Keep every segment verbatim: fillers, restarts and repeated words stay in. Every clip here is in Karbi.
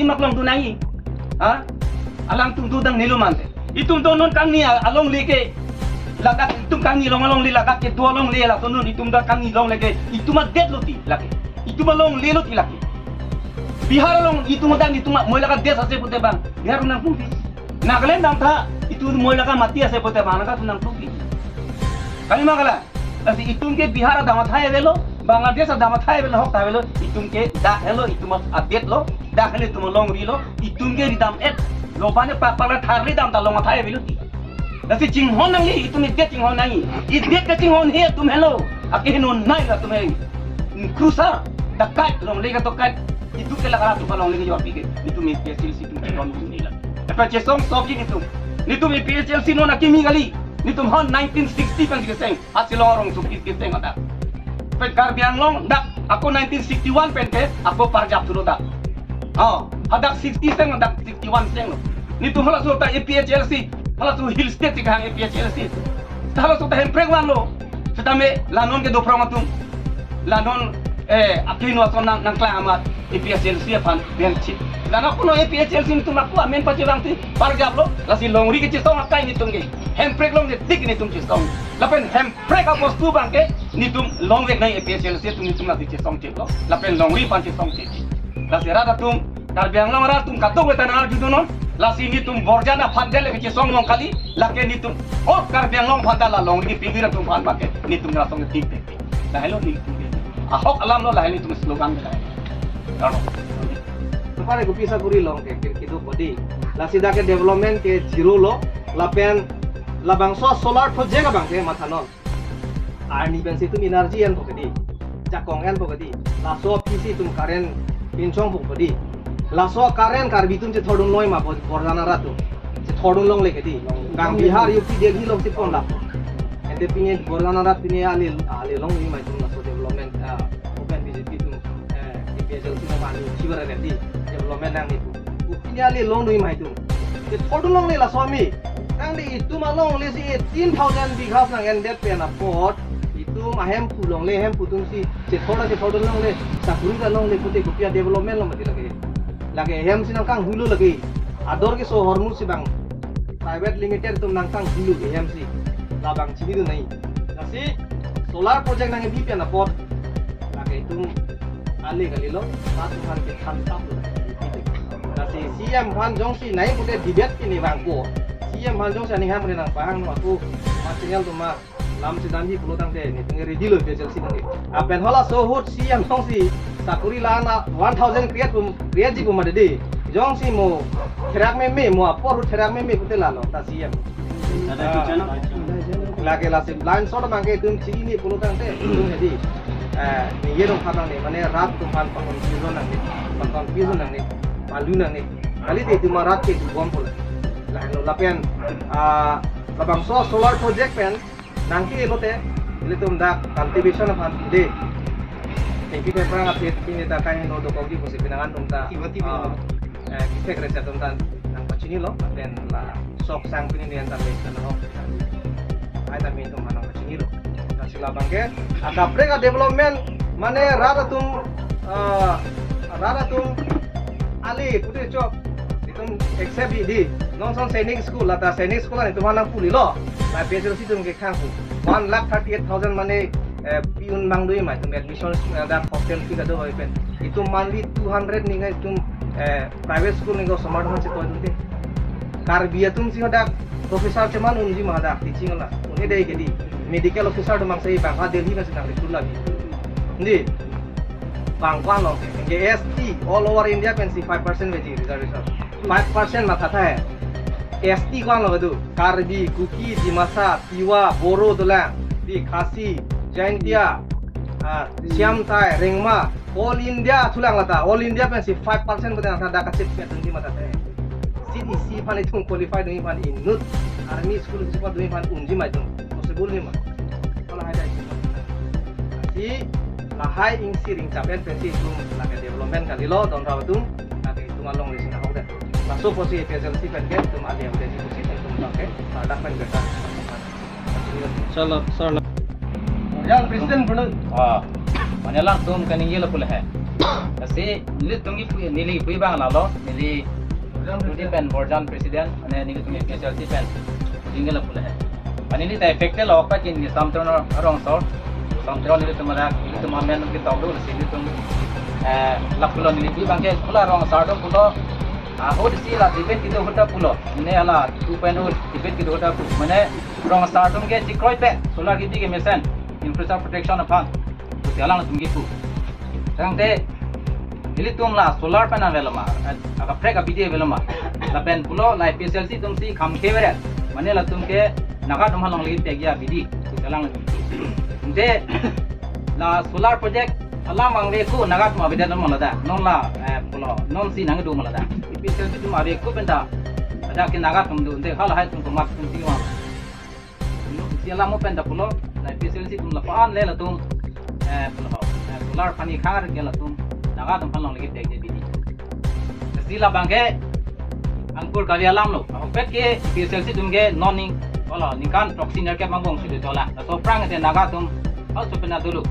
mak longdun nangji. Ha? Alangtum dodang nelo mante. Itum do non kangni a-, alongle ke. Ladak itum kangni along alongle ladak kedo alongle laso non itum do kangni alongle ke. Itum adet lo ti lake. Itum alongle lo ti lake. Bihar along itum adang itum moi lake adet ase pute bang. Bihar nangpungpi. Nagaland damtha itum moi lake mati ase pute bang nangpungpi. Kali ma kala. Lasi itum ke Bihar adam athai avelo, Bangladesh adam athai avelo, hok ta avelo, itum ke dak helo, itum adet lo, dak helo itum alongri lo, itum ke ridam-et, loban ne pakpala tharli dam ta long athai avelo ti. Lasi chinghon nangji, itum idet chinghon nangji, idet ke chinghon he atum helo, ake heno nai la atum he. Crusader, dakai, longle katokai, itum ke lakara atum alongle ke jopi ke, itum APHLC itum chinghon nangji la. Apa chesong soki itum, itum APHLC non akimi kali, itum hon nineteen sixty pen keseng. Hasi long arong suki ke seng ada. Pen Karbi Anglong dak ako nineteen sixty-one pen ke ako parjap dulu dak. Oh, hadak sixty seng dak sixty-one seng lo. Nitum halaso ta APHLC, halaso Hill State ti kehang APHLC. Halaso ta Hemprek vanlo. Setame la non ke dophrong atum. La non, eh, akhino ason nang, nangklang amat. APHLC aphan benchit. Lana kono APHLC nitum ako amen pachevang ti parjap lo, lasi longri kechesong akai nitum ke. Hemprek longletik nitum chesong. Lapen Hemprek abostu abang ke nitum longvek nai APHLC atum nitum lasi chesong chit lo. Lapen longri aphan chesong chit. Lasi rat atum Karbi Anglong rat atum kadokave ta nangarjudunnon. Lasi nitum borjan aphan dele kechesong long kali. Lake nitum o Karbi Anglong aphan ta la longri pigir atum aphan abang ke nitum rasong tik tik. Lahelo nitum. Ahok alam lo lahelo nitum slogan ke lahelo. Karo. Pare kopi sakuri long ke, ke, kedo kodi. Lasi dak ke development ke zero lo, lapen labangso solar project abang ke mathanon. Arni pensi itum energy enpo kedi. Jakong enpo kedi. Laso P C itum current pinchongpo kedi. Laso current Karbi atum chethordun noi ma bo-, borjan arat atum. Chethordun longle kedi. Bang Bihar, U P, Delhi alongsi pon lapo. Ante pine borjan arat pine ale, ale longri ma itum laso development, ah, open B J P atum, eh, APHLC atum mani chibar kedi. Development nangji pu. Pine ale longri ma itum. Chethordun longle laso ami. Nangli itum alongle si eighteen thousand bighas nang-endet pen apot. Itum ahemphu longle, hemphu atumsi chethor chethordun longle, sakuri ta longle pute kopi a-development lo mati lake. Lake hemsi nangkanghuilo lake. Ador keso ahormu si bang private limited atum nangkanghuilo hemsi. Labang chinidun nai. Lasi solar project nangkebi pen apot. Lake itum ale kalilo, rat aphan kethan tap lo. Lasi C M aphan jongsi nai pute debate pini vangpo. C M aphan jongsi aning ham pute nangpahang no aku ma channel atum ma lam chedamji pulo tangte nitum ke ready lo APHLC atum ke. Lapen halaso ahut C M jongsi sakuri la-an one thousand create pu, create ji pu ma dede. Jongsi mo therak meme, mo apor ahut therak meme pute lalo ta C M. Ada itu channel. Lake lasi blind shot abang ke itum chini pulo tangte itum jadi. Eh, ningje dong kha nangne, mane rat atum aphan pa-confusion nangne, pa-confusion nangne, palu nangne. Kalite itum arat ke dubom pulo. Lahelo lapen, ah, labangso solar project pen nangke lote, ilitum dak cultivation aphan de. Thank you, Pemprang, update pini ta kain lo dokok di pusi pinangan atum ta. Tiba-tiba. Ah, eh, kithek recha atum ta nangpachinilo, lapen la sok sang pini ni anta le kan ho. Ai ta mi atum nangpachinilo. Lasi labang ke, akaprek a-development, mane rat atum, ah, rat atum ale pute chok. Itum accept di, di. Non ason Sainik School, lata Sainik School an itum aphan nangpulilo. La APHLC atum kekhang pu. One lakh thirty-eight thousand mane, eh, pi-un abang do-i ma itum admission, eh, dak hostel fee kado pen. Itum monthly two hundred ni ngai itum, eh, private school ni ko somar dong si toi dun te. Karbi atum si hadak professor cheman unji ma hadak teaching la. Un'e dei kedi. Medical officer atum angsai bang ha Delhi nangsi nang recruit lagi. Di. Bang ko-an lo ke. Ke S T all over India pensi five percent veji reservation. Five percent mathatha hai. S T ko-an lo kedo. Karbi, Kuki, Dimasa, Tiwa, Boro dolang, di Khasi, Jaintia, ah, Siam Tai, Rengma, all India thulang lata, all India pensi five percent pute nangtha dak kachit pet dungji mathatha hai. C D C aphan itum qualify dungji aphan inut, army school si pa dungji aphan unji ma itum. Possible ni ma. Kalau ada itum. Si lahai ing si ring chapen pensi itum lake development kalilo don rau atum lake itum alongle si nahok det. Laso pusi APHLC pen ke itum ali ang desi pusi itum lake pada pen beta. Salam, salam. Yang President pun. Ah, mana langsung kaninggi lo pula hai. Lasi nelitum kipu, neli kipu abang lalo, neli Rudy pen Borjan president, mane nelitum P S L C pen, ujing ke lapu lahai. Mane neli ta affected lo, apa kin ni Samtron arong so, Samtron nelitum ada, nelitum amen kitok do, lasi nelitum, eh, lapu lo neli kipu abang ke, pula rong asar atum pulo, ah, ho disi la debate kedo ahut ta pulo, mane hala two point oh debate kedo ahut ta pu, mane rong asar atum ke chekroipe, solar kibi kemesen, infrastructure protection aphan, pusi alangtum kipu. Tangte, ilitum la solar pen avelo ma, akaprek abidi avelo ma. Lapen pulo la P S L C atum si kham ke veret. Mane latum ke Naga atum along lagi tegi abidi. Alang. Tangte, la solar project alam angve ko Naga atum avedet ma lada. Non la, eh, pulo, non si nangdo ma lada. P S L C atum ave ko penta. Ada ke Naga atum do, tangte halahai atum komat atum si wang. Isi alam pen ta pulo, la P S L C atum lapu-an le latum, eh, pulo, eh, solar pani khar ke latum, Naga atum along lagi tegi abidi. Lasi labang ke, angkur kali alam lo, ahokpet ke P S L C atum ke non ning, pulo, ningkan proxy nerkep mangbong sudah tola, laso aphrang ke Naga atum, hal so pena dulu.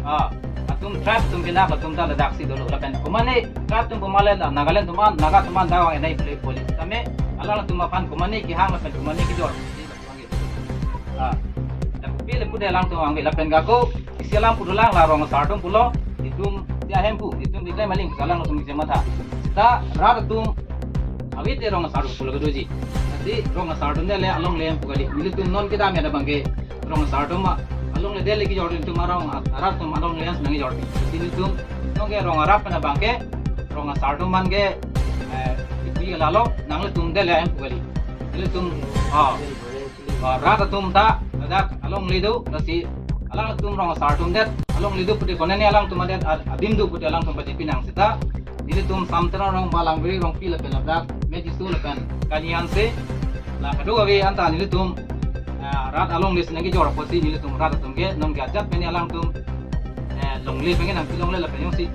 Ah, atum tribe atum ke Naga atum ta ladak si dulu, lapen komatne, tribe atum komatne, Nagaland atum an, Naga atum an dawang enai poli, poli. Tame, alangtum aphan komatne kehang lapen komatne kejor. Ah, dak kopi le pude alangtum angve lapen ako, isi alam pudulang la rong asar atum pulo, itum ya hempu, itum diklem aling, alangtum isi matha. Seta rat atum, ave te rong asar atum pulo kedoji. Tangte rong asar atum le along le hempu kali, nelitum non kedam ya da abang ke, rong asar atum ma, along le dele kejor atum arong, rat atum along le nangkejor. Tangte nelitum, non ke rong arap pen abang ke, rong asar atum man ke, eh, ipi lalo, nanglitum dele hempu kali. Nelitum, ah, ah, rat atum ta, ladak along le do, lasi alangtum rong asar atum det, along le do pute konane alangtum adet, ad-, adim do pute alangtum paji pinang seta. Nelitum Samtron arong Balangri arong pi lapen ladak, Mejisu lapen Kanian se, la kadokave anta nelitum, ah, rat along le si nangkejor apotsi nelitum rat atum ke, non ke ajat pen alangtum, eh, longle pengen nangpi longle lapen jongsi,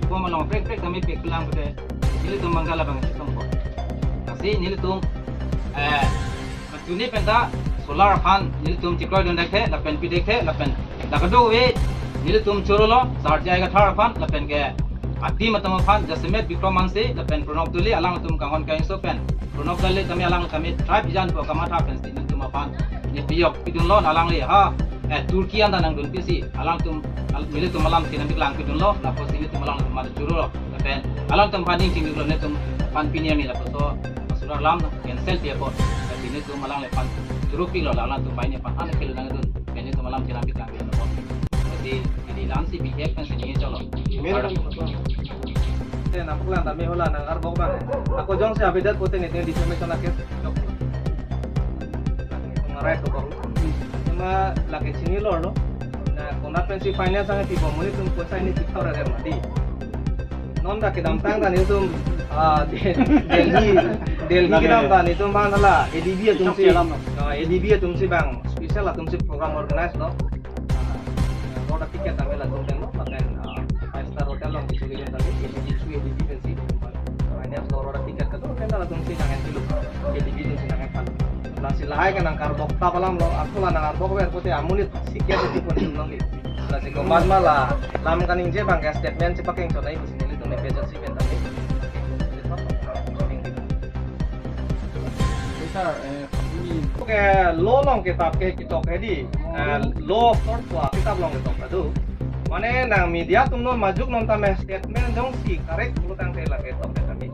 ipo malong prek prek kami pek pulang pute, nelitum mangga labang si tongpo. Lasi nelitum, eh, Matuni penta solar aphan nelitum chekroi dun dekthe, lapen pi dekthe, lapen dak kadokave nelitum choro lo, Sarjai Kathar aphan, lapen ke adim atum aphan, Jasemet Bikrom Hanse, lapen Pranab Dole, alangtum kanghon kangso pen. Pranab Dole tame alang tame tribe jan po kamatha pensi nelitum aphan. Ne piyok pidun lo, alangle ha, eh, Turkey anta nangdun pisi, alangtum, al-, nelitum alam kinam biklang pidun lo, lapusi nelitum alangtum madu choro lo. Lapen alangtum aphan ning chingduk lo, netum aphan pini ami lapuso, solar alam cancel pi apo. Lasi netum alangle aphan choro pilo, alangtum bai ne aphan an kilo nangdun. Pen netum alam chelam biklang pilo. Lasi, ini lam si bihek kan sini cholo. Email kan. Te nampuklang tame hala nang arbok bang. Ako jongsi avedet pute ne te defamation case. Nang right ko bang. Ema lake chini lor lo. Na konat pensi finance ang tipo muni tum poisa ini kita ora mati. Non ta kedamtang ta netum, ah, Delhi, Delhi kedam ta netum bang hala A D B atum si, ah, A D B atum si bang special atum si program organize lo. Ah, rota ticket tame latum tenglo, lapen, ah, five star hotel along kichuli tame, A D B, A D B pensi. Finance lo rota ticket kado, pen latum si nang-en pilu, A D B atum si nang-en pan. Lasi lahai ke nang karbok ta palam lo, ako la nang arbok ver pute amonit si kya si pun nang li. Lasi komat ma la lam kaningje bang ke statement si pakeng chonai kusi nelitum ne pejan si pen tame. Sir, eh, ini ke law along kitab ke kitok ke di, eh, law court wa kitab along kitok kado. Mane nang media atum non majok non tame statement jongsi correct pulo tangte lake tok ke tame.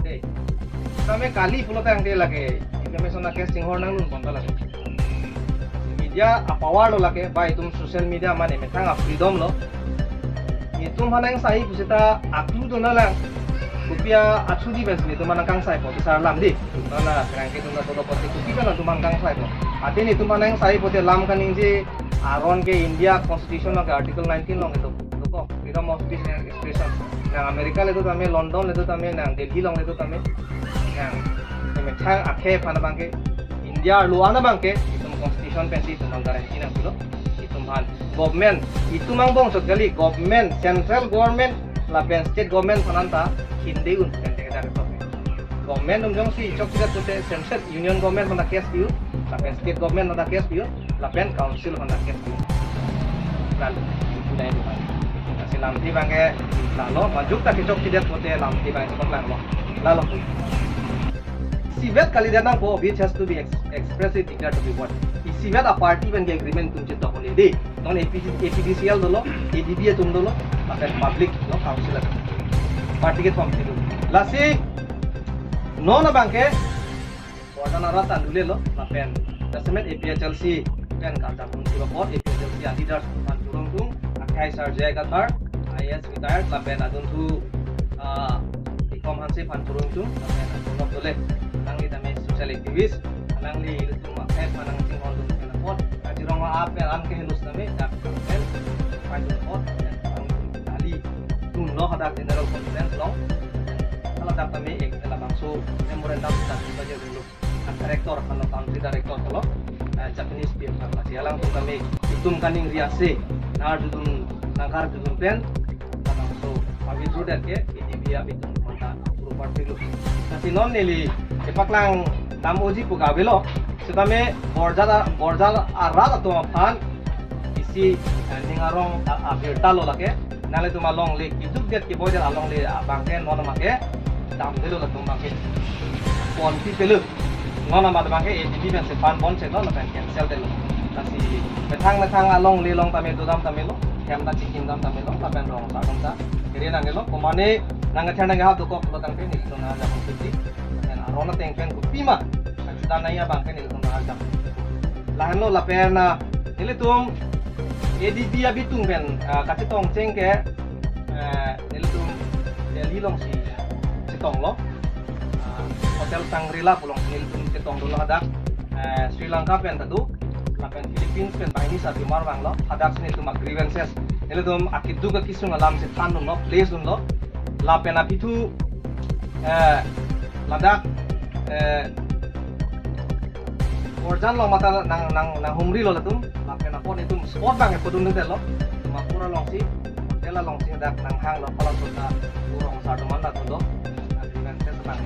Dei. Tame kali pulo tangte lake information a case chinghor nangdun pon ta lake. Media a power lo lake, ba itum social media mane methang a freedom lo. Itum aphan nang sai pusita aklu do na lang. Kopi a athu di bes itum aphan nang kangsai po, bisa lam di. Nana kerang ke itum na todo pote kopi kan itum aphan kangsai po. Ate netum aphan nang sai pote lam kaningje aron ke India Constitution along ke Article nineteen along ke do. Doko, freedom of speech and expression. Nang America le do tame, London le do tame, nang Delhi along le do tame. Nang methang akhei aphan abang ke, India arlo an abang ke, itum constitution pensi itum guarantee nangpilo, itum aphan government, itum angbong chot kali, government, central government, lapen state government aphan anta, hinde un pen dek dar tok. Government atum jongsi chokche pute central union government aphan ta case pi un, lapen state government aphan ta case pi un, lapen council aphan ta case pi un. Lalu, itu dah itu kan. Kasi Lamthe abangke lalo, majok ta kechokchedet pote lamthe abang chepaklanglo. Lalo. Isivet kalidet nangpo, which has to be ex-, expressly declared to be void. Isivet a-party pen ke agreement atum chetok un-e dei. Non A P D, A P D C L dolo, A D B atum dolo, lapen public, no, council atum. Party kethom si do. Lasi non abangke borjan arat ta dulelo, lapen jasemet A P H L C pen karjap un-e apot, A P H L C a-leaders aphan chorong tung, akhai Sir J I Kathar, I A S retired, lapen adunthu, ah, Ikom Hanse aphan chorong tung, lapen adunthu dole, alangli tame social activist, alangli ilitum akhai aphan nangchinghon tung pen apot, Kaziranga a-pen an kehenus tame, dak pen, pai tung apot, lapen alangli tunlo hadak general conference along, hala dak tame ek labangso memorandum dak dipajo dulu. Director aphan lo, country director aphan lo, eh, Japanese P M aphan lo. Lasi alangtum tame itum kaningri ase, nangkarjudun, nangkarjudun pen, labangso a-withdraw det ke A D B abitung mata puro parpiklo. Lasi non neli kepaklang dam-oji pu ga avelo, setame borjan a-, borjan arat atum aphan isi, eh, ning arong a-, abirta lo lake. Nanglitum alongle, kidukdet kiboidet alongle abangke non abangke damdelo, latum abangke ponpi pelo. Non amat abangke A D B pensi fund bond chelo, lapen cancel detlo. Lasi methang methang alongle along tame dodam tame lo, hem ta chikim dam tame lo, lapen rong ta dam ta kere nangne lo. Komane nangkether nangkehap dokok lo tangte nelitum nangjakong fifty. Lapen aron ateng pen kopima, kachida nai abangke nelitum nangjakong. Lahenlo lapen, ah, nelitum A D B abitung pen, ah, kachetong cheng ke, eh, nelitum Delhi alongsi chetonglo. Ah, Hotel Shangri-La pu alongsi nelitum chetong dolo hadak, eh, Sri Lanka pen ta do, lapen Philippines pen banghini sarpi mar vanglo, hadak si nelitum a-grievances, nelitum akeduk akesung alam si thandunlo, place dunlo, lapen aphi thu, eh, ladak, eh, borjan along mata nang, nang, nanghumrilo latum, lapen apot itum spot abangke podun detlo, Dimapur alongsi, hotel alongsi dak nanghanglo, pala sota urong asar atum an ta dolo, agreement se setang.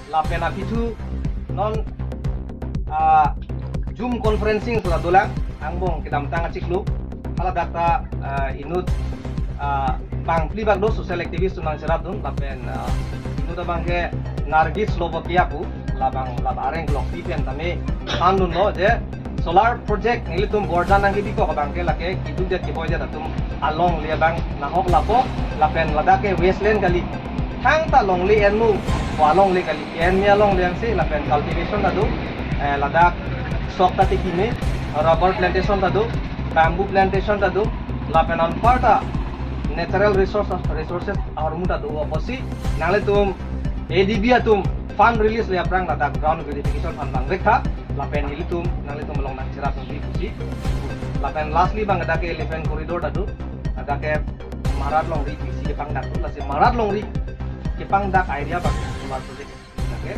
Lapen aphi thu non, ah, Zoom conferencing sula dolang, angbong kedamtang achiklo, hala dak ta, ah, inut, ah, bangphli bak do social activist atum nangcherapdun, lapen, ah, inut abangke Nargis Slovakia pu, labang, labang areng Lokpi pen tame thandunlo je solar project nelitum borjan nangkebikok abangke lake kidukdet kiboidet atum alongle abang nahok lapo, lapen ladak ke wasteland kali. Thangta longle enmu, pu alongle kali, enme alongle ansi, lapen cultivation ta do, eh, ladak sok ta tikime, rubber plantation ta do, bamboo plantation ta do, lapen anparta natural resources, resources ahormu ta do apotsi, nanglitum A D B atum fund release le aphrang ladak ground verification aphan bang rekha, lapen ilitum nanglitum along nangcherap nangji pusi. Lapen lastly abang dak ke elephant corridor ta do, dak ke Marat longri pisi kepangdak do, lasi Marat longri kepangdak area abang solar project dak ke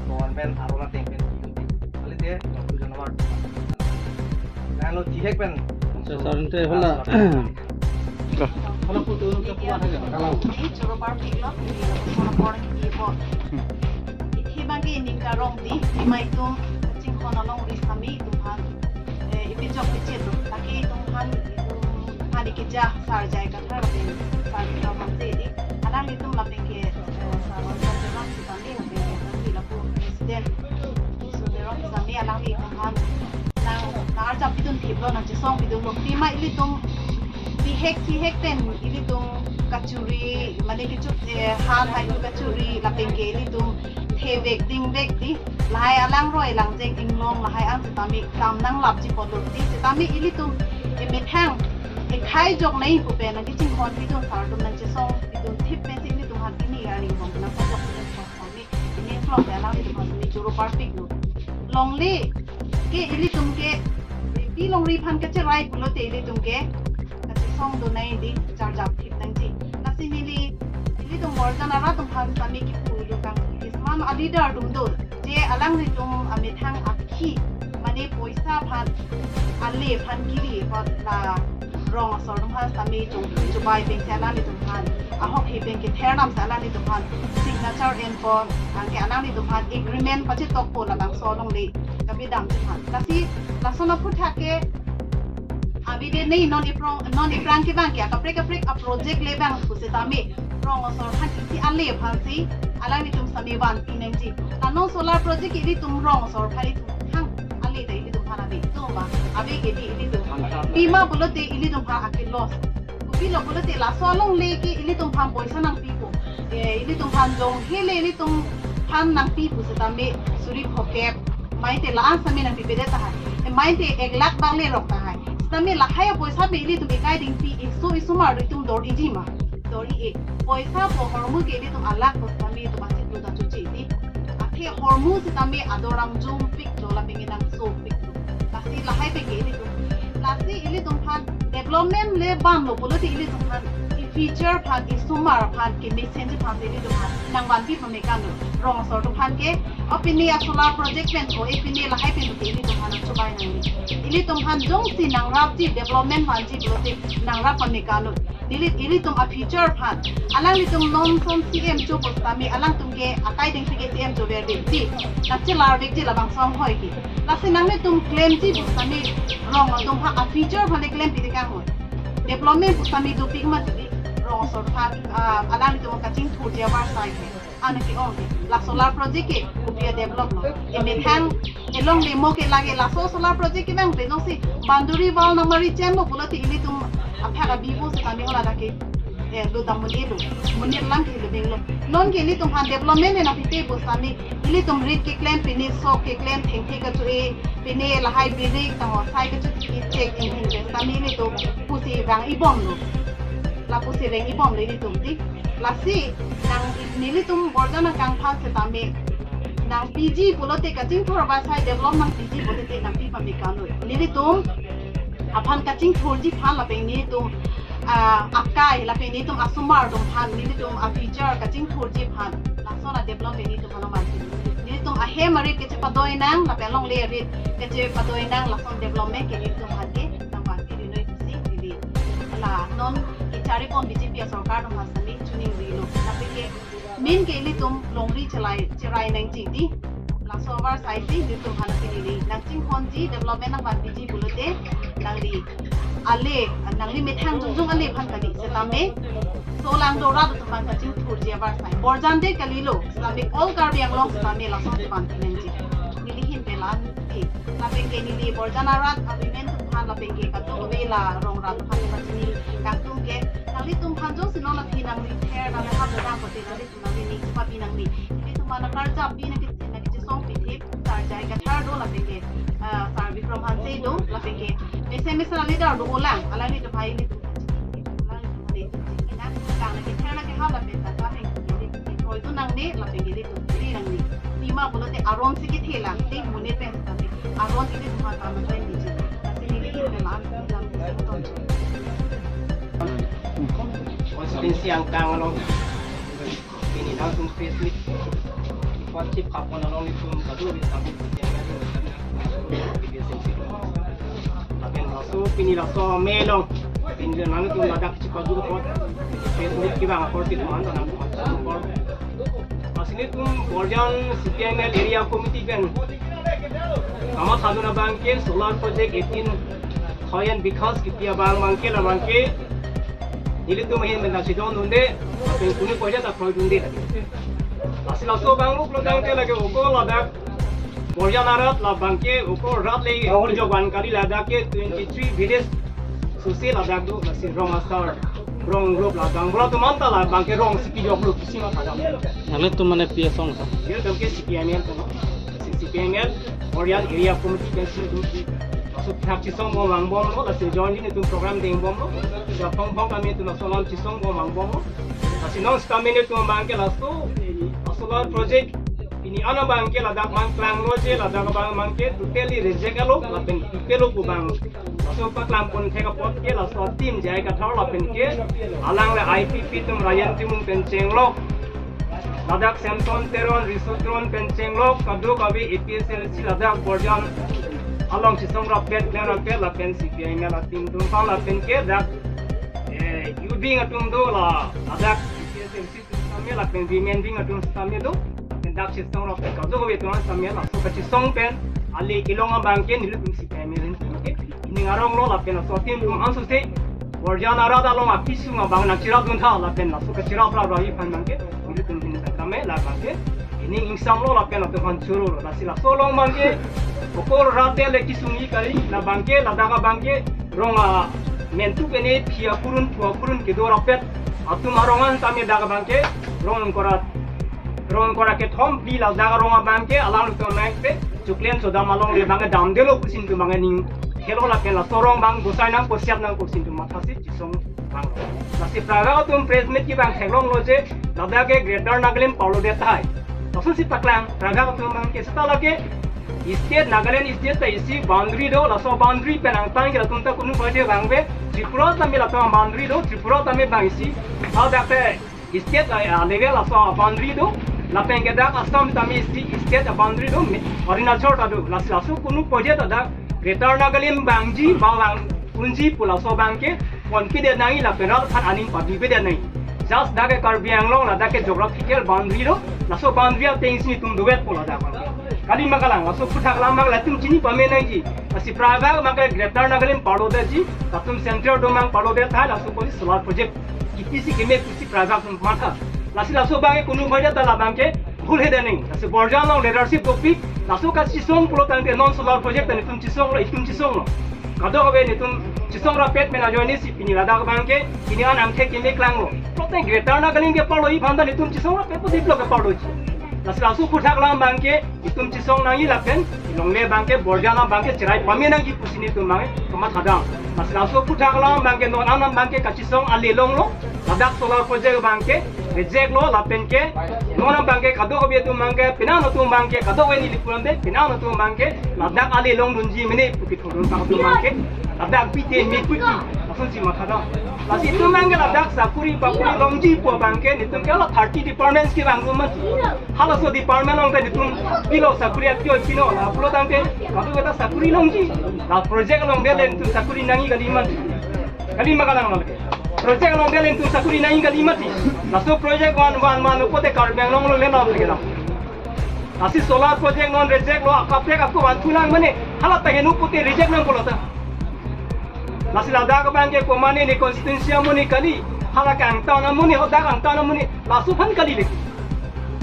government aron ateng pen. Kalite waktu January. Lalu tihek pen. Sir, sir, ante hala. Hala putu ke puan aja. Kalau. Ini choro parpiklo, ini choro parpiklo. Ithi abangke ining karong di, di maitum, kachinghon alongri sitame itum aphan, eh, ipijok pichit lo. Lake itum aphan, itum aphan ikija Sir J I Kathar lapen Sir Bikram Hanse di. Alanglitum lapen ke, eh, Sir Ronson Teron sitame lapen ke alangli lapu president Sir Teron sitame alanglitum aphan nang, nang-arjap pidun thiplo, nangchesong pidunlo. Pima ilitum tihek tihek pen ilitum kachuri, mane kecho, eh, han hai kachuri, lapen ke ilitum thevek dingvek di, lahai alangroi langjeng inglong lahai an sitame dam nanglapji apotlo di, sitame ilitum emethang ekhai jok nai pu pen nangkachinghon pidun, sar atum nangchesong pidun thip pensi ilitum aphan pini arni bom nangpajok pidun sitame, ini vlog ya lang ilitum aphan pini choro parpiklo. Longle ke ilitum ke, pi longri aphan kacherai pulote ilitum ke kachesong donai di, charjap thip nangji. Lasi neli ilitum borjan arat atum aphan sitame kipu ilu kang, kisman a-leader atum do, je alanglitum amethang aphi, mane poisa aphan, ale aphan kiri apot la rong asor atum aphan sitame chongthui chobai pensi alanglitum aphan, ahok he pen kether namsi alanglitum aphan signature enpo, anke alanglitum aphan agreement pachetokpo labangso alongle kami damji aphan. Lasi lason aphuthak ke, ah, Bide nei non iprong, non iprang kevang ke akaprek kaprek a project le vang pusitame rong asor aphan isi ale aphansi alanglitum sitame vanpi nangji. La non solar project ke ilitum rong asor aphan ilitum hang ale ta ilitum aphan ave, itum ma ave ke di ilitum aphan. Pima pulote ilitum aphan ake loss. Kopilo pulote laso alongle ke ilitum aphan poisa nangpipo. Eh, ilitum aphan jong hele ilitum aphan nangpi pusitame suri phokep. Maite la-an sitame nangpipedet tahai. Eh, maite ek lakh bang lerok tahai. Sitame lahai apoisa pen ilitum ekai dingpi isu isumar itum dor-iji ma? Dor-i-e. Poisa pu ahormu ke ilitum a lakh pusitame itum achiklo ta choche di. Athe ahormu sitame ador amjum piklo lapen ke nangso piklo. Lasi lahai pen ke ilitum. Lasi ilitum aphan development le vanlo pulote ilitum aphan i future aphan isumar aphan kemesenji aphansi ilitum aphan nangvanpi pame kanglo. Rong asor atum aphan ke, o pini a solar project pen ho, e pini lahai pen ke ilitum aphan nangchobai nangji. Ilitum aphan jongsi nangrapji development vanji pulote nangrap pame kanglo. Neli ilitum a future aphan. Alanglitum non ason C M cho pusitame alangtum ke akai dingpi ke C M chover dingpi. Nangchelar vekji labangso anghoi ke. Lasi nanglitum klemji pusitame rong atum aphan a future aphan le klempide kanghoi. Development pusitame dopik ma di rong asor aphan, ah, alanglitum kachingthurji avarsai ke. Ana ke-ong ke. La solar project ke kopi a develop lo. Emethang elongle mo ke lage laso solar project kevang pen jongsi boundary wall nangmari chenlo pulote ilitum aphak abi pusitame hala dak ke, eh, lo dam mun-elo. Mun-e lang ke lo dinglo. Non ke ilitum aphan development le nangpipe pusitame ilitum rit keklem pine sok keklem thengthe kacho-e pine lahai birik tangho sai kacho-e chek inghing ke sitame ilitum pusi vang-i bomlo. La pusi reng-i bomlo ilitum di. Lasi nang nelitum Borjan akang aphan sitame nangpiji pulote kachingthur avarsai develop nangpiji pulote nangpi pame kanglo. Nelitum aphan kachingthurji aphan lapen nelitum, ah, akai lapen nelitum asomar atum aphan nelitum a future kachingthurji aphan lason a develop nelitum aphan nangvanpi. Nelitum ahem arit kachepadoi nang lapen longle arit kachepadoi nang lason development ke nelitum aphan ke nangvanpi rinoi pusi neli. La non kechari pon B J P a sorkar atum aphan sitame choningrilo. Lapen ke main ke ilitum longri chelai cherai nangji di. Laso avarsai si ilitum aphan nangchinine. Nangchinghonji development nangvanpiji pulote nangli ale, nangli methang jongjong ale aphan kali sitame. Solang dorat atum aphan kachingthurji avarsai. Borjan de kalilo, sitame all Karbi Anglong sitame lason vanpi nangji. Neli ahin pen la-an di. Lapen ke neli Borjan arat a women atum aphan lapen ke kadokave la rong rat aphan pachini kangtung ke. Nanglitum aphan jongsi non aphi nangri ther nang hap dang kote nangli nangli ning chepapi nangli. Ilitum aphan karjap pi nangke nangkechesong pithe Sar J I Kathar do lapen ke, ah, Sar Bikram Hanse do lapen ke mesen mesen a leader dolang alanglitum aphan ilitum aphan chini. Alanglitum aphan ilitum chini nang kang nangkether nangkehap lapen tata heng ilitum kroidun nangne lapen ke ilitum ri nangne. Pima pulote aron si kethe lang te monit pen sitame aron ilitum aphan tama pen diji. Lasi neli ahin pen la-an ilitum ilitum ton. Constituency angkang along pini nangtum press meet ipot chip kapon along nelitum kadu ri tabit. Lapen laso pini laso May along pini nangtum ladak chipaju apot press meet kevang apor si tuan tanam apor. Lasi nelitum Borjan C P I M L area committee pen kamatha dun abang ke solar project eighteen Thoyen Bikash kipi abang abang ke labang ke nelitum ahin pen ta chedondunde, lapen kunu koida ta kroidunde. Lasi laso abang lo pulo tangte lake oko ladak Borjan arat labang ke oko rat le oko jok van kali ladak ke twenty three village susi ladak do, lasi rong asar rong rup labang bola tumanta labang ke rong si kejok lo pusi ma kadam. Nangtum mane P S ong sa? Nelitum ke C P I M L atum. C P I M L Borjan area committee pen si nelitum laso thak chesong bom vangbomlo, lasi join nelitum program deng bomlo. Japong pong kami atum laso alam chesong bom vangbomlo. Lasi non sitame nelitum abang ke laso, laso la project pini an abang ke ladak man klanglo je, ladak abang abang ke totally reject lo, lapen totally lo pu abang. Laso paklang pon thek apot ke laso team J I Kathar lapen ke alangli I P P atum Rayan Timung pen chenglok, ladak Samson Teron, Riso Teron pen chenglok, kadokave A P H L C ladak Borjan along chesong rapet, klem rapet lapen C P I M L a team atum aphan lapen ke dak, eh, youth wing atum do la, ladak A P H L C atum sitame lapen women wing atum sitame do, lapen dak chesong rapet kadokave atum sitame laso kachesong pen ale kelong abang ke nelitum C P I M L ahin pen ke Ning arong lo lapen laso atim atum ansose Borjan arat along akesung abang nangcherapdun tha lapen laso kacherap ra rahi aphan abangke, ilitum hin tame labangke ining ingsam lo lapen latum aphan choro lo. Lasi laso along abangke kokor rat le kesung-i kali, labangke ladak abangke rong a mentu kene phi akurun phu akurun kedo rapet atum arong an tame dak abangke rong kora rong kora kethom phli ladak arong abangke alanglitum nangpe chuklen sodam along le abangke damdelo pusi netum abangke ning khelo lapen laso arong abang bosai nangpo, siat nangpo pusi netum mathasi chisong abang. Lasi prabak atum press meet kevang theklonglo je ladak ke Greater Nagaland parlodet tahai. Laso si paklang prabak atum abangke seta lake state, Nagaland state ta isi boundary do, laso boundary pen angtan ke latum ta kunu baje abangke Tripura tame latum boundary do, Tripura tame abang isi hadak te state a, a, level laso boundary do, lapen ke dak Assam tame isi state a boundary do, mi-, Arunachal ta do, lasi laso kunu baje ta dak Greater Nagaland vangji ba vang unji pu laso abangke pon kedet nangji lapen rat aphan aning pabi pedet nangji. Just dak ke Karbi Anglong ladak ke geographical boundary do, laso boundary atengsi netum dovetpo ladak abangke. Kali ma kalang, laso aphuthak alam abang latum chini pame nangji. Lasi prabak abangke Greater Nagaland parlodetji, latum center do abang parlodet tahai, laso apotsi solar project kipisi keme pusi prabak atum matha. Lasi laso abangke kunu baje ta labangke bhul hede nangji. Lasi Borjan along leadership dopik, laso kachisong pulo tangte non solar project ta netum chisonglo, itum chisonglo. Kadokave netum chisong rapet men ajoine si pini ladak abangke, pini an angthek keme klanglo. Pulote Greater Nagaland ke parlo-i aphan ta netum chisong rapet pu develop ke parloji. Lasi laso aphuthak alam abangke itum chisong nangji lapen longle abangke Borjan abangke cherai pame nangji pusi netum abangke kamatha dam. Lasi laso aphuthak alam abangke non an abangke kachisong ale longlo. Ladak solar project abangke reject lo lapen ke non abangke kadokave atum abangke penang atum abangke kadokave neli pulote penang atum abangke ladak ale longdunji mene pu kethurdun sang atum abangke ladak pite me puki ason si matha dam. Lasi itum abangke ladak sakuri bakuri longji pu abangke netum ke la thirty departments kevang atum mati. Halaso department along ta netum pilo sakuri aktio pino, la pulo tangte kadokave ta sakuri longji. La project along belen netum sakuri nangji kali mati. Kali ma kalang lake. Project along belen netum sakuri nangji kali mati. Laso project van van van pulote Karbi Anglong along le nang lake dam. Lasi solar project non reject lo, akaprek ako van thulang mane, hala ta heno pulote reject nangpo lo ta. Lasi ladak abangke komane ne constituency amonit kali, hala ke angtan amonit, hadak angtan amonit, laso aphan kali lake.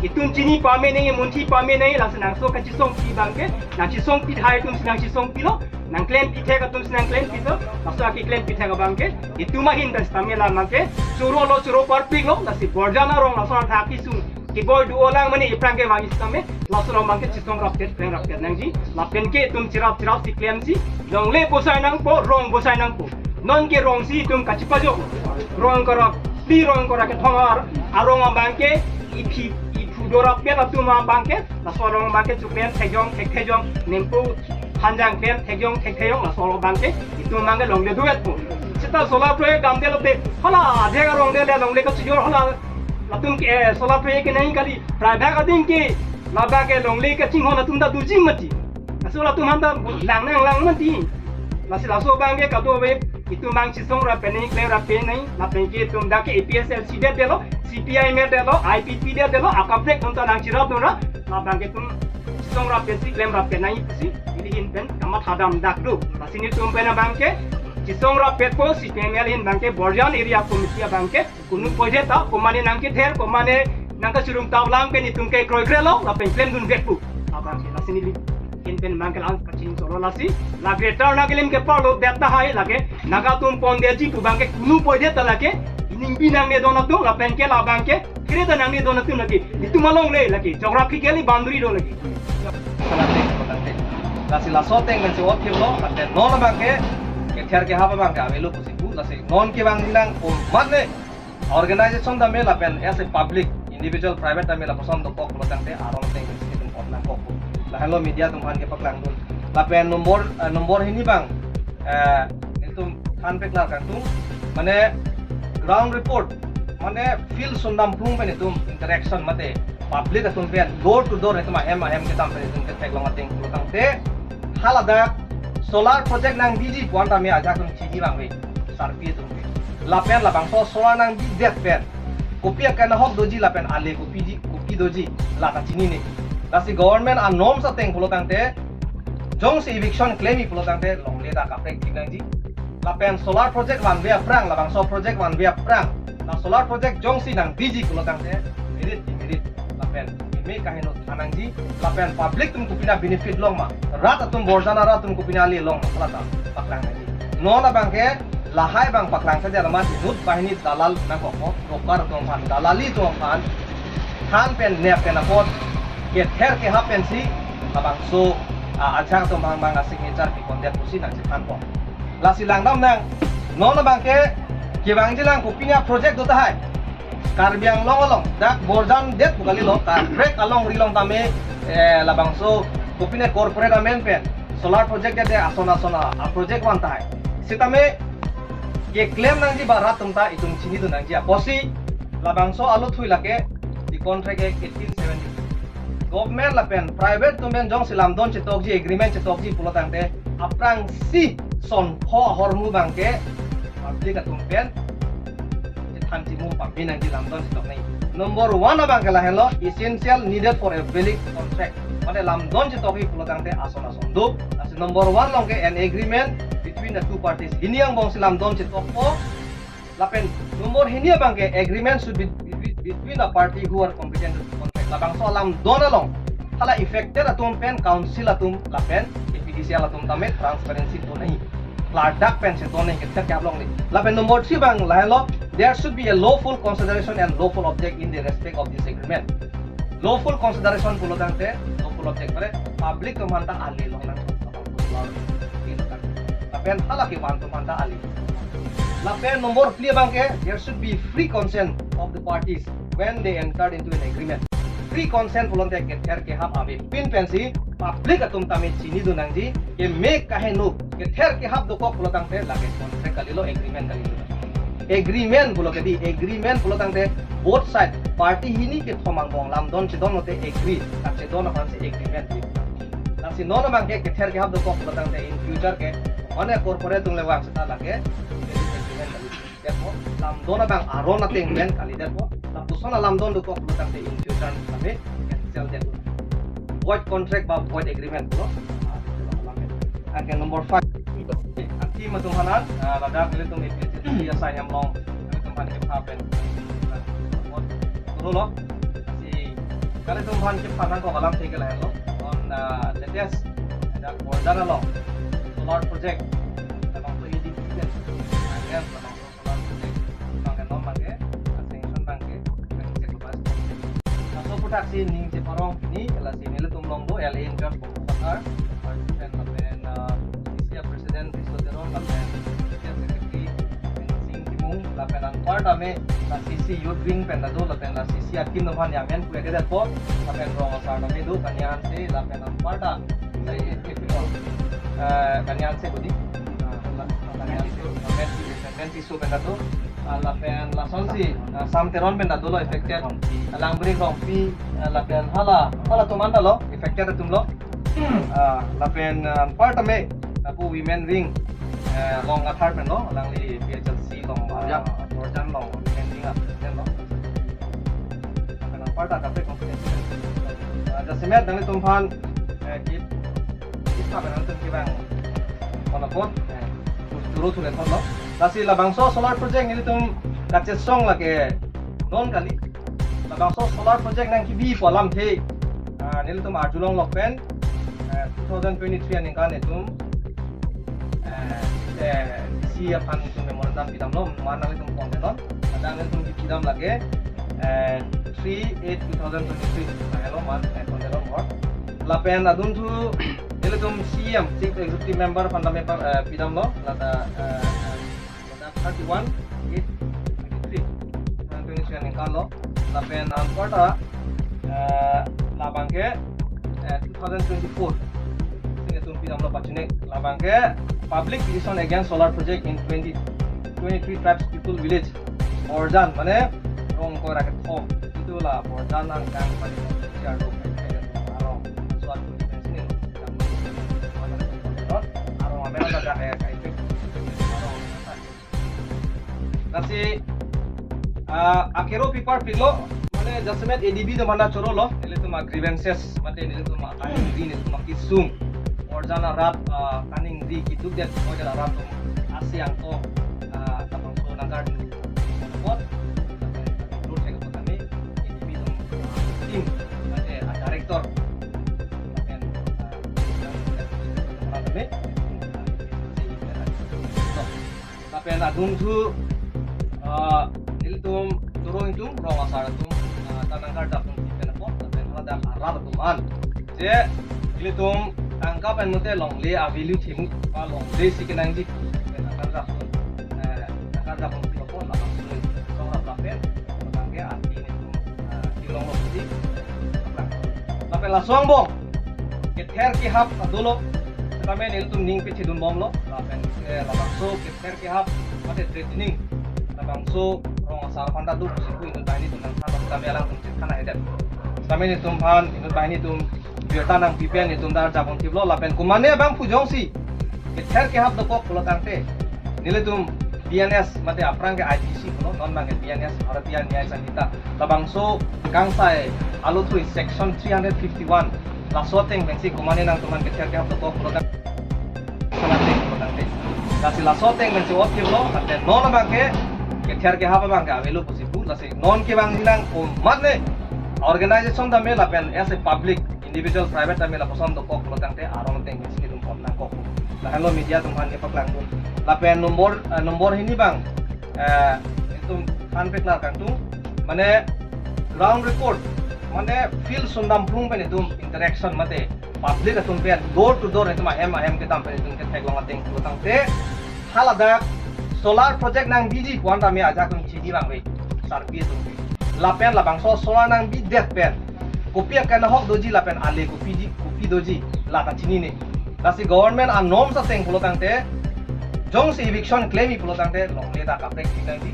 Itum chini pame nangji, munthi pame nangji, lasi nangso kachisongpi abangke, nangchisongpi tahai atum si nangchisongpilo, nangklempi thek atum si nangklempi do, laso akeklempithek abangke itum ahin ta sitame labangke choro lo, choro parpik lo, lasi Borjan arong laso athak kesung keboi do-o lang mane iphrang kevang sitame laso along abangke chisong rapet klem rapet nangji, lapen ke itum cherap cherap si klemsi longle bosai nangpo, rong bosai nangpo. Non ke rong si itum kachipajok. Rong kora phli, rong kora kethom ar-, arong abangke iphi iphu do rapet atum abangke laso arong abangke chuklem thekjong thekthejong, nempo hanjang klem thekjong thekthejong, laso arong abangke itum abangke longle duet po. Seta solar project damdetlo te hala adhek arong det le longle kachijor, hala latum ke, eh, solar project kenangji kali, private ading ke labangke longle kachinghon atum ta doji mati. Laso latum aphan ta lang nanglang mati. Lasi laso abangke kadokave itum abang chisong rapet nangji, klem rapet nangji, lapen ke itum dak ke A P H L C detdetlo, C P I M detdetlo, I P P detdetlo, akaprek atum ta nangcherapdun ra, labangke itum chisong rapetsi klem rapet nangji pusi neli ahin pen kamatha dam dak do. Lasi netum pen abangke chisong rapetpo, C P I M L ahin abangke Borjan area committee abangke kunu baje ta komane nangkether, komane nangkachurung taulang pen itum ke kroikre lo lapen klemdunvek pu. Abangke lasi neli ahin pen abangke la-an kachini cholo, lasi la Greater Nagaland ke parlodet tahai lake Naga atum pondetji pu abangke kunu baje ta lake ining bi nangne don atum lapen ke labangke kre ta nangne don atum lake itum along le lake geographically boundary do lake. Lasi laso ateng pensi othip lo, lapen non abangke kether kehap abangke avelo pusi pu, lasi non kevang nang komatne organization tame lapen as a public, individual, private tame lapuson dokok pulo tangte arong ateng pensi itum ot nangkok pu. Lahenlo media atum aphan kepaklangdun. Lapen nombor, eh, nombor hini abang, eh, itum than peklar kangtung, mane ground report, mane field sundam plung pen itum interaction mate public atum pen door to door itum ahem ahem kedam pen itum ketheklong ateng pulo tangte, haladak solar project nangbiji pu an tame ajahak atum chini abang ave, sarpi atum ave. Lapen labangso solar nangbidet pen kopi akan ahok doji lapen ale kopiji, kopi doji, la ta chinine. Lasi government a-norms ateng pulo tangte Jongsi eviction klem-i pulo tangte longle ta kaprek thik nangji. Lapen solar project vanve aphrang, labangso project vanve aphrang, la solar project jongsi nangpiji pulo tangte merit demerit lapen meme kaheno than nangji, lapen public atum kopine benefit long ma, rat atum, Borjan arat atum kopine ale long ma, hala ta paklang nangji. Non abangke lahai abang paklang saja, lamat inut banghini dalal nangkok, broker atum aphan, dalali atum aphan than pen nep pen apot kether kehap pensi labangso, ah, ajahak atum bang bang a-signature pipondet pusi nangchethanpo. Lasi langdamnang, non abangke kevangjilang kopine a-project do tahai. Karbi Anglong along, dak Borjan det pu kalilo, kaprek alongri along tame, eh, labangso kopine corporate amen pen solar project det ason ason a, a-project van tahai. Sitame keklem nangji ba rat atum ta itum chinidun nangji apotsi, labangso aluthui lake, the contract ke eighteen seventy. Government lapen private atum pen jongsi lamdon chetokji, agreement chetokji pulo tangte, aphrangsi son pho ahormu abangke public atum pen chethan chimum pame nangji, lamdon chetok nangji. Number one abangke lahenlo, essential needed for a valid contract. Mane lamdon chetokji pulo tangte ason ason do. Lasi number one along ke an agreement between the two parties. Hini angbongsi lamdon chetokpo. Lapen number hini abangke, agreement should be be- between the party who are competent to contract. Labangso alamdon along hala affected atum pen council atum lapen A P D C L atum tame transparency do nangji. Klardak pensi do nangji, kether kehap longle. Lapen number three abang lahenlo, there should be a lawful consideration and lawful object in the respect of this agreement. Lawful consideration pulo tangte, lawful object, mane public atum aphanta ale longnang. Lapen hala kevan atum aphanta ale. Lapen number phli abangke, there should be free consent of the parties when they entered into an agreement. Free consent pulote kether kehap avepin pensi public atum tame chinidun nangji, keme kaheno, kether kehap dokok pulo tangte lake contract kalilo, agreement kalilo. Agreement pulo ke dei, agreement pulo tangte both side, party hini kethom angbong lamdon chedon lote agree, kachedon aphansi agreement dei. Lasi non abangke kether kehap dokok pulo tangte in future ke, mane corporate atum le vang seta lake agreement kali. Therefore, lamdon abang aron ateng pen kalidetpo. Lapuson alamdon dokok pulo tangte in future kami cancel detpo. Void contract ba void agreement pulo. Anke number five. Anti matum hanan, ah, ladak nelitum A P H L C asai hem along, nelitum aphan kepha pen. Turlo. Si, nelitum aphan kepha nangkok alamthe ke lahenlo. On, ah, latest, ladak Borjan along solar project, labangso A D B pen, ah, labangso solar project abangke non abangke, ah, sanction abangke, abangke check lo pas. Laso aputhaksi ning cheparong pini, lasi nelitum along do L A in charge Bongkok Kathar, Vice President lapen, ah, C C A President Riso Teron lapen General Secretary Sing Timung, lapen anparta me la C C Youth Wing pen ta do, lapen la C C a team atum aphan ya men puya ke detpo, lapen rong asar ta me do, Kania Hanse, lapen anparta, eh, eh, eh, eh, Kania Hanse budi, ah, la-, Kania Hanse, Menti, Menti Su pen ta do, ah, lapen lasonsi, ah, Sam Teron pen ta dolo affected, ah, Langbrik Rongpi, ah, lapen hala, hala atum anta lo, affected atum lo. Ah, lapen, ah, anparta me, lapu women wing, eh, along Kathar pen lo, alangli A P H L C along, ah, Borjan. Borjan along women wing a president lo. Lapen anparta kaprek confidence. Ah, jasemet nanglitum aphan, eh, kip, kip kapan nanglitum kevang, kono kot, eh, turu turu thotlo. Lasi labangso solar project nelitum kachesong lake non kali. Labangso solar project nangkebi pu alamthe, ah, nelitum arjulong lok pen, eh, two thousand twenty-three aningkan itum, eh, eh, D C aphan itum memorandum pidamlo, mana itum kontenon, ada itum pidam lake, eh, three eight two thousand twenty-three, nah, hello, man, eh, kontenon mor. Lapen adunthu, nelitum C E M, Chief Executive Member aphan tame pa-, eh, pidamlo, lata, eh, eh, lata thirty-one eight twenty-three, twenty-three aningkan lo. Lapen anparta, eh, labangke, eh, two thousand twenty-four. Sini tum pidamlo pachine. Labangke public petition against solar project in twenty twenty-three Tribes People Village, Borjan, mane rong kora kethom. Itu la Borjan angkang paling siar do, arong. Suat sini lo. Arong amen ada, eh, kaipik. Arong. Lasi, ah, akero pipar pilo, mane jasemet A D B do mana chorolo, nelitum a-grievances, mate nelitum a-, nelitum akesung, or Jana rat, ah, kaningri kiduk det, oh, jana rat atum asi angko, ah, labangso nangkarju apot, lapen lut hai apot kami, ini bidung, ah, team, mate, ah, director, lapen, ah, kami, ah, lapen adung thu, ah, nelitum choro ingtung rong asar atum, ah, ta nangkardap nangpipen apot, lapen haladak arat atum an. Je, nelitum tangka pen mate longle a-value themu, ba longle si kenangji, pen nangkardap, eh, nangkardap nangpi apot, lapen suri, songrap lapen, lapen ke arti nelitum, ah, tilong lo si, lapen laso angbong kether kehap ta dolo, tame nelitum ning pethedun bomlo, lapen, eh, labangso kether kehap, mate threatening, labangso rong asar aphan ta do pusi pu inut banghini atum nangthan, tame alangtum chethan ahedet. Tame nelitum aphan, inut banghini atum birta nangpipen nelitum ta japon thiplo, lapen komane abangphu jongsi kether kehap dokok pulo tangte, nelitum B N S mate aphrang ke I P C pulo, non abang ke B N S, Bharatiya Nyaya Sanhita, labangso kangsai alothui section three hundred fifty-one, laso ateng pensi komane nangtum aphan kether kehap dokok pulo tang, sana ateng pulo tangte. Lasi laso ateng pensi ot thiplo, lapen non abang ke kether kehap abang ke avelo pusi pu, lasi non kevangji lang komatne organization tame lapen as a public, individual, private tame lapuson dokok pulo tangte aron ateng pensi nelitum pon nangkok. Lahenlo media atum aphan kepaklangdun. Lapen nombor, eh, nombor hini abang, eh, nelitum than peklar kangtung, mane ground report, mane field sundam plung pen nelitum interaction mate public atum pen door to door nelitum ahem ahem kedam pen nelitum ketheklong ateng pulo tangte, haladak solar project nangbiji pu-an tame ajahak atum chini abang ave, sarpi atum ave. Lapen labangso solar nangbidet pen kopi akenahok doji lapen ale kopiji, kopi doji, la ta chinine. Lasi government a-norms ateng pulo tangte, jongsi eviction claim-i pulo tangte, longle ta kaprek chinangji.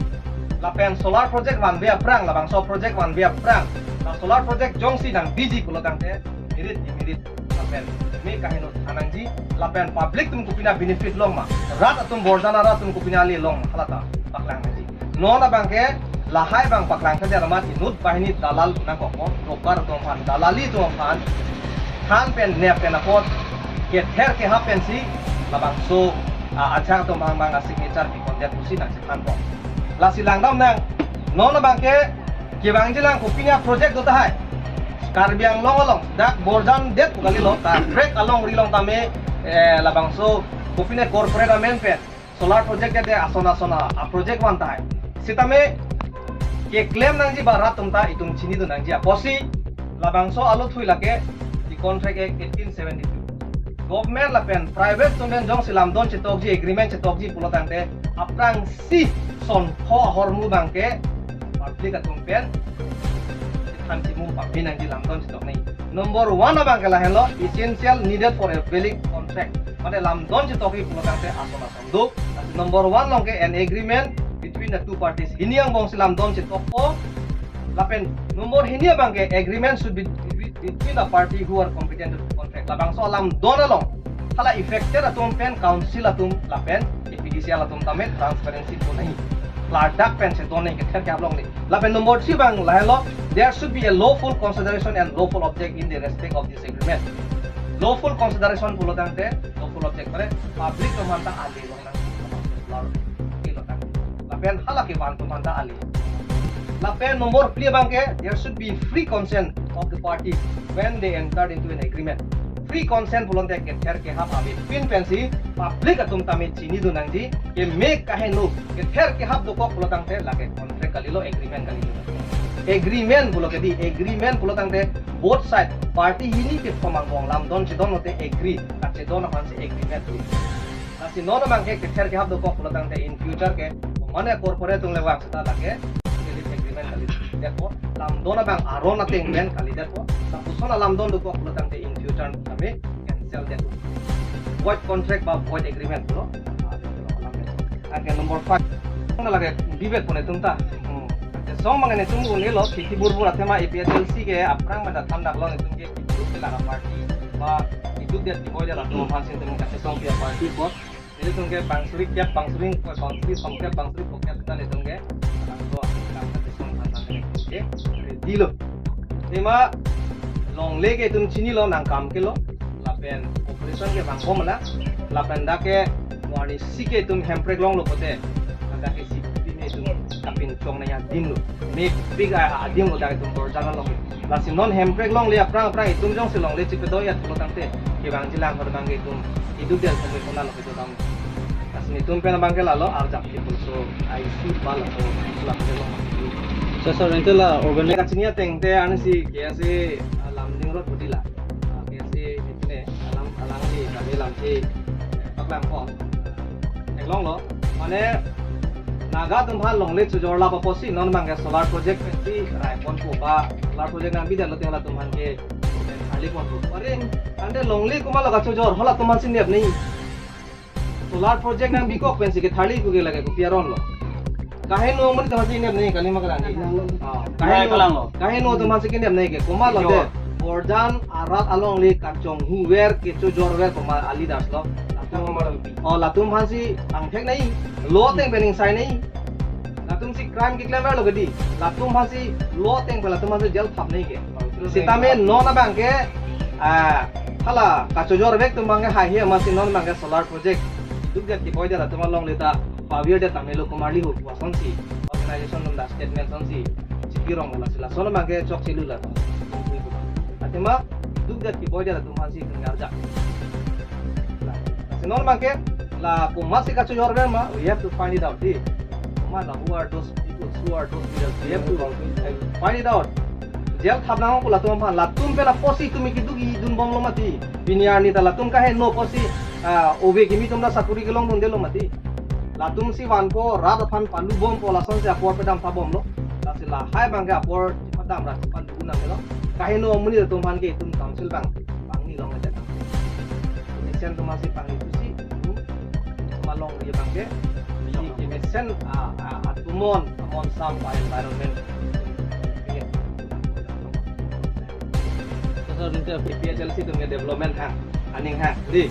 Lapen solar project vanve aphrang, labangso project vanve aphrang, la solar project jongsi nangbiji pulo tangte, merit demerit, lapen me kaheno than nangji, lapen public atum kopine benefit long ma, rat atum, borjan arat atum kopine ale long ma, hala ta paklang nangji. Non abang ke lahai abang paklang sajar amat inut banghini dalal nangkokpo, broker atum aphan, dalali atum aphan than pen nep pen apot kether kehap pensi labangso, ah, ajahak atum abang abang a-signature pi-kondet pusi nangchethanpo. Lasi langdam nang, non abang ke kevangji lang kopine a-project do tahai. Karbi Anglong along, dak borjan det pu kalilo, ta trek alongri along tame, eh, labangso kopine corporate amen pen solar project ke de ason ason a, a-project van tahai. Sitame keklem nangji ba rat atum ta itum chinidun nangji apotsi, labangso alothui lake the Contract Act eighteen seventy-two. Government lapen private atum pen jongsi lamdon chetokji, agreement chetokji pulo tangte, aphrangsi son pho ahormu abang ke public atum pen than chimu pame nangji lamdon chetok nangji. Number one abang ke lahenlo, essential needed for a valid contract. Mane lamdon chetokji pulo tangte ason ason do. Number one along ke an agreement between the two parties. Hini angbongsi lamdon chetokpo. Lapen number hini abang ke agreement should be be-, between the party who are competent to contract. Labangso alamdon along hala affected atum pen council atum lapen A P D C L atum tame transparency do nangji. Klardak pen si do nangji kether kehap along le. Lapen number three abang lahenlo, there should be a lawful consideration and lawful object in the respect of this agreement. Lawful consideration pulo tangte, lawful object mane public atum aphan ta ale long nang, lapen hala kevan atum aphan ta ale. Lapen number phli abang ke, there should be free consent of the parties when they entered into an agreement. Free consent pulote kether kehap avepin pensi public atum tame chinidun nangji, keme kaheno kether kehap dokok pulo tangte lake contract kalilo, agreement kalilo. Agreement pulo ke di, agreement pulo tangte both side, party hini kethom angbong lamdon chedon lote agree, kachedon aphansi agreement. Lasi non abang ke kether kehap dokok pulo tangte in future ke mane corporate atum le vang seta lake agreement kalidetpo, lamdon abang aron ateng pen kalidetpo. Lapuson alamdon dokok pulo tangte in future kami cancel detpo. Void contract ba void agreement pulo. Anke number five. Nang lake bibek pon etum ta. Hmm. Anke song mangan etum un-elo, Kheti Burbur athema A P H L C ke aphrang pada thandak lo, netum ke kiduk ke la party ba kiduk dia tiboi dia latum aphan si netum kachesongpi a-party apot. Nelitum ke bangsuri kep, bangsuri ingkoi, bangsuri songkep, bangsuri phokep ta netum ke. Laso akam kachesong aphan ta netum ke ready lo. Tema longle ke itum chinilo, nangkam kelo. Lapen Population ke bang kom la, lapen dak ke warning si ke itum hemprek longlo pote, dak ke si pine itum kapinchong nangji adim lo. Mepik a adim lo dak itum Borjan along. Lasi non hemprek longle aphrang aphrang itum jongsi longle chipado ya thulo tangte, kevangji lang hor bang ke itum iduk del kami kona lo. Lasi netum pen abang ke lalo arjap ke pulso I C ba laso pulang ke long. So, sir, ente la organize kachini ateng te ani si K S A, ah, Lumding Road budi la. Ah, K S A ini alam alang di kami lam si, eh, paklang pon. Theklonglo. Mane Naga atum aphan longle chojor lap apotsi non abang ke solar project pensi rai ponpo ba solar project nangbi detlo teng latum aphan ke charli ponpo. Aring ante longle komatlo kachojor, halatum aphan si nep nangji. Solar project nangbikok pensi ketharli pu ke lake kopi aron lo. Kaheno amonit atum aphan si nep nangji kali ma kalang. Ah, kaheno, kalanglo. Kaheno atum aphan si kenep nangji ke komatlo de. Chojor. Borjan arat alongle kachonghuver kechojorver komat a leaders lo. Latum komat lo. Oh, latum aphan si angthek nangji. Law ateng pen ingsai nangji. Latum si crime keklemverlo ke di. Latum aphan si law ateng pen latum aphan si jail thap nangji ke. Sitame non abang ke, ah, hala kachojorvek atum abang ke haihe amatsi non abang ke solar project dukdet keboi det atum alongle ta pavir det tame lo komarli ho pu asonsi organization atum ta statement asonsi chipirong lasi lason abang ke chokche lu la. Athema dukdet keboi det atum aphansi kenggarjak. Lasi non abang ke la komatsi kachojorver ma, we have to find it out di. Komat la, who are those people, who are those leaders? We have to, uh, find it out. Jail thap nangkok latum aphan, latum pen apotsi tumi keduk idunbomlo mati. Pini arni ta latum kaheno apotsi, ah, ove kimi atum ta sakuri kelongdundelo mati. Latum si vanpo, rat aphan palubompo, lasonsi apor pedam thapbomlo. Lasi lahai abang ke apor padam rat padam nanglo. Kaheno amonit atum aphan ke itum council abang, abang ni long aja. Mesen atum aphansi pangni pusi, hmm, malongri abang ke, si kemesen, ah, ah, atumon, amon sam, ah, environment. Sir, ninte A P H L C atum ke development hang, aning hang, di.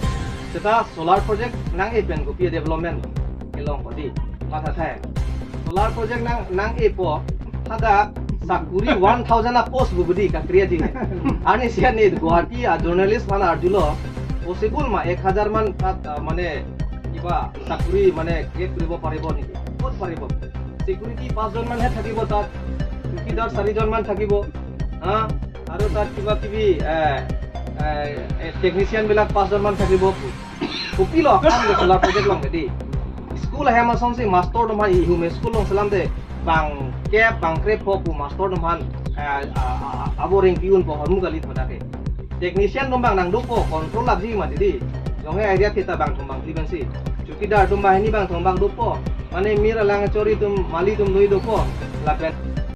Seta solar project nang-e pen kopi development kelong ko di. Matha thai. Solar project nang, nang-epo, hadak sakuri one thousand a post bu budi ka-create di. Arni sian ni Guwahati a journalist aphan arjulo, possible ma ek hajar man tat, ah, mane, kiba sakuri mane create kuribo paribo niki. Kot paribo. Security pasjon man he thakibo tat. Chowkidar sarijon man thakibo. Ha? Aru tat kiba kibi, eh, eh, eh, technician bilak pasjon man thakibo. Kopilo akam ke solar project along ke di. School ahem asonsi master atum aphan ihume school along selam de bang kep bang krep po pu master atum aphan, eh, a, a, a, abo ring piun po hormu kali thoda ke. Technician atum abang nangdopo, control lap ji mati di. Jonghe area theta bang atum abang di pensi. Chowkidar atum banghini abang atum abang dopo. Mane mir alang chori atum mali atum doi dopo. Lapen